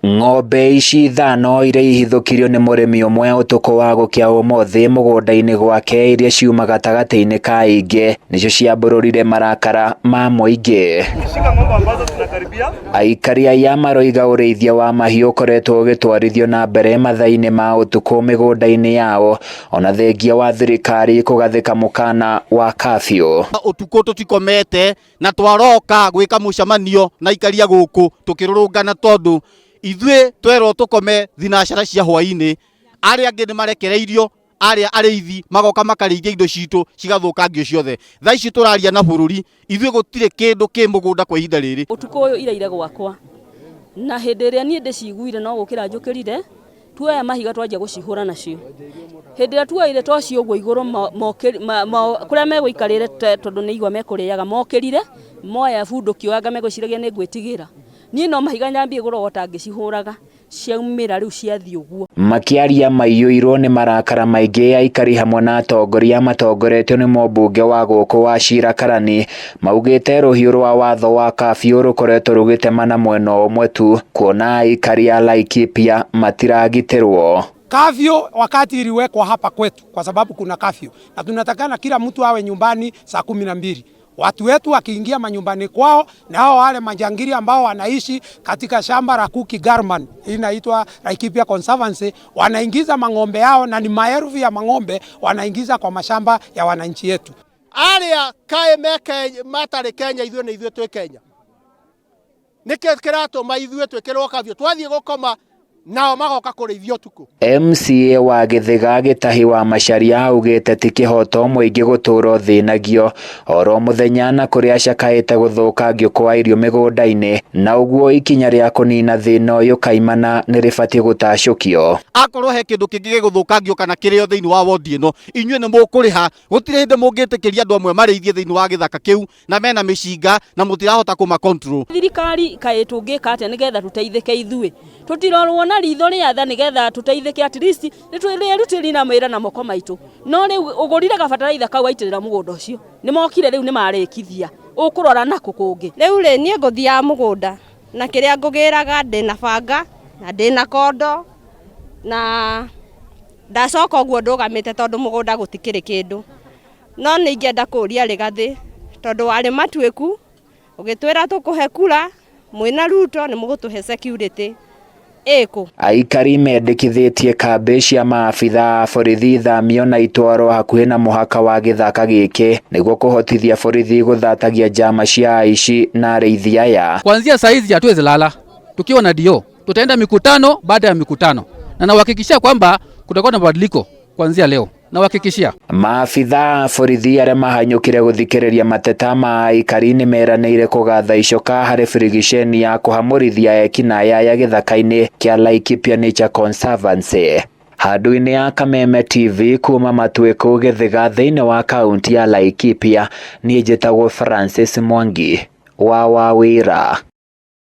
Ng'ombe ici ithano iria ihithũkirio nĩ mũrĩmi ũmwe ũtukũ wa gũkĩa ũmũthĩ mũgũnda-inĩ gwake iria ciuma gatagatĩ-inĩ ka ingĩ nĩcio ciambũrũrire marakara ma mũingĩ. Shika ng'ombe ambazo zinakaribia. Aikari aya maroiga ũrĩithia wa mahiũ ũkoretwo ũgĩtwarithio na mbere mathaa-inĩ ma ũtukũ mĩgũnda-inĩ yao ona thengia wa thirikari kũgathĩka mũkana wa kafyu. Ũtukũ tũtikomete na twaroka gwĩka mũcemanio na aikaria gũkũ tũkĩrũrũngana tondũ ithuĩ twerwo tũkome thinacara cia hwainĩ, arĩa angĩ nĩ marekereirio, arĩa arĩithi magoka makarĩithia indo citũ cigathũkangio ciothe. Thaa ici tũraria na bũrũri ithuĩ gũtirĩ kĩndũ kĩ mũgũnda kwa ihinda rĩrĩ. Ũtukũ ũyũ iraire gwakwa na hĩndĩ ĩrĩa niĩ ndĩciguire no gũkĩra njũkĩrire, tuoya mahiga twanjia gũcihũra nacio. Hĩndĩ ĩrĩa tuoire toci ũguo igũrũ kũrĩa megũikarĩre tondũ nĩ igwa mekũrĩaga mokĩrire moya bunduki anga megwĩciragia nĩ ngwĩtigĩra. Niĩ no mahiga nyambie kũrogota ngĩcihũraga ciaumĩra rĩu ciathiĩ ũguo. Makĩaria maiyũirwo nĩ marakara maingĩ aikari hamwe na atongoria matongoretio nĩ mũmbunge wa gũkũ wa Shira Karani maugĩte rũhiũ rwa watho wa kafyu rũkoretwo rũgĩtemana mwena ũmwe tu kuona aikari a Laikipia matiragitĩrwo. Kafyu wakati iliwekwa hapa kwetu kwa sababu kuna kafyu na tunatakana kila mtu awe nyumbani saa 12. Watu wetu wakiingia manyumbani kwao na hao wale majangili ambao wanaishi katika shamba la Kuki Garman inaitwa Laikipia Conservancy wanaingiza mang'ombe yao na ni maelfu ya mang'ombe wanaingiza kwa mashamba ya wananchi yetu. Aria kae me matarĩ Kenya ithuĩ nĩ ithuĩ twĩ Kenya. Nĩkĩ kĩratũma ithuĩ twĩkĩrwo kafyu twathiĩ gũkoma nao magoka kũrĩithia ũtukũ. MCA wa Gĩthĩga Gĩtahi wa Macharia augĩte ti kĩhoto mũingĩ gũtũũra ũthĩnagio oro mũthenya na kũrĩa acakaĩte gũthũkangio kwa irio mĩgũnda-inĩ na ũguo ikinya rĩa kũnina thĩna ũyũ kaimana nĩ rĩbatiĩ gũtacũkio. Akorwo he kĩndũ kĩngĩ gĩgũthũkangio kana kĩrĩo thĩinĩ wa wodi ĩno inyuĩ nĩ mũkũrĩha. Gũtirĩ hĩndĩ mũngĩtĩkĩria andũ amwe marĩithie thĩinĩ wa gĩthaka kĩu na mena mĩcinga na mũtirahota kũma control. Thirikari kaĩ tũngĩka atĩa nĩgetha tũteithĩke ithuĩ tũtirorwo na ritho rĩa tha nĩgetha tũteithĩke at least nĩtwĩrutĩri na mawĩra na moko maitũ no rĩu ũgũrire gabataraitha kau waitĩrĩra mũgũnda ũcio nĩmokire rĩu nĩmarĩkithia ũkũrora nakũ kũngĩ. Rĩu rĩ niĩ ngũthiaga mũgũnda na kĩrĩa ngũgĩraga ndĩna banga na ndĩna kondo na ndacoka ũguo ndũgamĩte tondũ mũgũnda gũtikĩrĩ kĩndũ no nĩ ingĩenda kũria Rigathĩ tondũ warĩ matuĩku ũgĩtwĩra tũkũhe kura mwĩna Ruto nĩ mũgũtũhe security ĩkũ. Aikari mendekithĩtie kambĩ cia maabitha a borithi ithamio na itwarwo hakuhĩ na mũhaka wa gĩthaka gĩkĩ nĩguo kũhotithia borithi gũthatagia njama cia aici na arĩithi aya. Kuanzia saa hizi hatuwezi lala tukiwa na dio, tutaenda mikutano baada ya mikutano na nawahakikishia kwamba kutakuwa na mabadiliko kuanzia leo. Nawahakikishia. Maabitha a borithi arĩa mahanyũkire gũthikĩrĩria mateta ma aikari nĩmeranĩire kũgatha icoka harĩ birigiceni ya kũhamũrithia ekinaĩ aya gĩthaka-inĩ kĩa Laikipia Nature Conservancy. Handũ-inĩ ya Kameme TV kuma Matuĩkũ Gĩthĩga thĩinĩ wa kaunti ya Laikipia, niĩ njĩtagwo Francis Mwangi wa Wawĩra.